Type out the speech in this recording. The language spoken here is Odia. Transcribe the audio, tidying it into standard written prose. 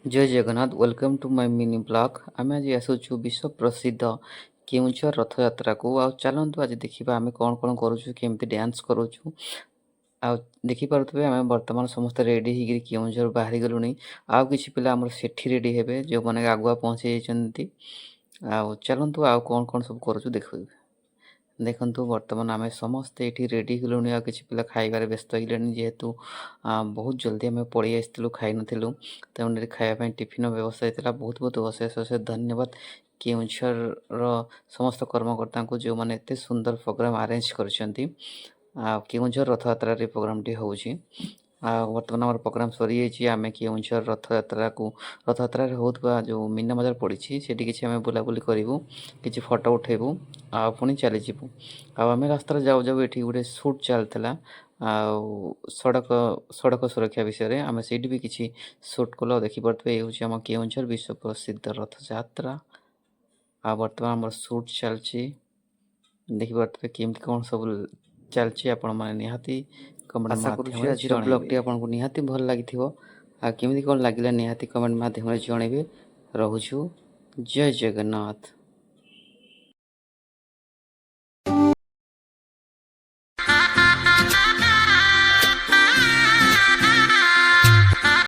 Jay Jagannath. Welcome to my mini vlog. ଆମେ ଆଜି ଆସୁଛୁ ବିଶ୍ୱ ପ୍ରସିଦ୍ଧ କେଉଁଝର ରଥଯାତ୍ରାକୁ। ଆଉ ଚାଲନ୍ତୁ, ଆଜି ଦେଖିବା ଆମେ କ'ଣ କ'ଣ କରୁଛୁ, କେମିତି ଡ୍ୟାନ୍ସ କରୁଛୁ। ଆଉ ଦେଖିପାରୁଥିବେ, ଆମେ ବର୍ତ୍ତମାନ ସମସ୍ତେ ରେଡ଼ି ହେଇକିରି କେଉଁଝର ବାହାରି ଗଲୁଣି। ଆଉ କିଛି ପିଲା ଆମର ସେଠି ରେଡ଼ି ହେବେ, ଯେଉଁମାନେ ଆଗୁଆ ପହଞ୍ଚି ଯାଇଛନ୍ତି। ଆଉ ଚାଲନ୍ତୁ, ଆଉ କ'ଣ କ'ଣ ସବୁ କରୁଛୁ ଦେଖିବେ। ଦେଖନ୍ତୁ, ବର୍ତ୍ତମାନ ଆମେ ସମସ୍ତେ ଏଇଠି ରେଡ଼ି ହେଲୁଣି। ଆଉ କିଛି ପିଲା ଖାଇବାରେ ବ୍ୟସ୍ତ ହେଇଗଲେଣି, ଯେହେତୁ ବହୁତ ଜଲ୍ଦି ଆମେ ପଳେଇ ଆସିଥିଲୁ, ଖାଇନଥିଲୁ। ତେଣୁ ଏଠି ଖାଇବା ପାଇଁ ଟିଫିନ୍ର ବ୍ୟବସ୍ଥା ହେଇଥିଲା। ବହୁତ ବହୁତ ଅଶେଷ ଅଶେଷ ଧନ୍ୟବାଦ କେଉଁଝରର ସମସ୍ତ କର୍ମକର୍ତ୍ତାଙ୍କୁ, ଯେଉଁମାନେ ଏତେ ସୁନ୍ଦର ପ୍ରୋଗ୍ରାମ୍ ଆରେଞ୍ଜ କରିଛନ୍ତି। ଆଉ କେଉଁଝର ରଥଯାତ୍ରାରେ ପ୍ରୋଗ୍ରାମଟି ହେଉଛି। ଆଉ ବର୍ତ୍ତମାନ ଆମର ପ୍ରୋଗ୍ରାମ୍ ସରିଯାଇଛି। ଆମେ କେଉଁଝର ରଥଯାତ୍ରାକୁ, ରଥଯାତ୍ରାରେ ହେଉଥିବା ଯେଉଁ ମୀନା ବଜାର ପଡ଼ିଛି, ସେଠି କିଛି ଆମେ ବୁଲାବୁଲି କରିବୁ, କିଛି ଫଟୋ ଉଠାଇବୁ ଆଉ ପୁଣି ଚାଲିଯିବୁ। ଆଉ ଆମେ ରାସ୍ତାରେ ଯାଉ ଯାଉ ଏଠି ଗୋଟେ ସୁଟ୍ ଚାଲିଥିଲା ଆଉ ସଡ଼କ ସଡ଼କ ସୁରକ୍ଷା ବିଷୟରେ। ଆମେ ସେଇଠି ବି କିଛି ସୁଟ୍ କଲୁ। ଆଉ ଦେଖିପାରୁଥିବେ, ଏ ହେଉଛି ଆମ କେଉଁଝର ବିଶ୍ୱ ପ୍ରସିଦ୍ଧ ରଥଯାତ୍ରା। ଆଉ ବର୍ତ୍ତମାନ ଆମର ସୁଟ୍ ଚାଲିଛି। ଦେଖିପାରୁଥିବେ କେମିତି କ'ଣ ସବୁ ଚାଲିଛି। ଆପଣମାନେ ନିହାତି କମେଣ୍ଟ ଆଶା କରୁଛି ମାଧ୍ୟମରେ ଆଜିର ଜଣାଇବେ। ବ୍ଲଗ୍ଟି ଆପଣଙ୍କୁ ନିହାତି ଭଲ ଲାଗିଥିବ। ଆଉ କେମିତି କ'ଣ ଲାଗିଲା, ନିହାତି କମେଣ୍ଟ ମାଧ୍ୟମରେ ଜଣାଇବେ। ରହୁଛୁ, ଜୟ ଜଗନ୍ନାଥ।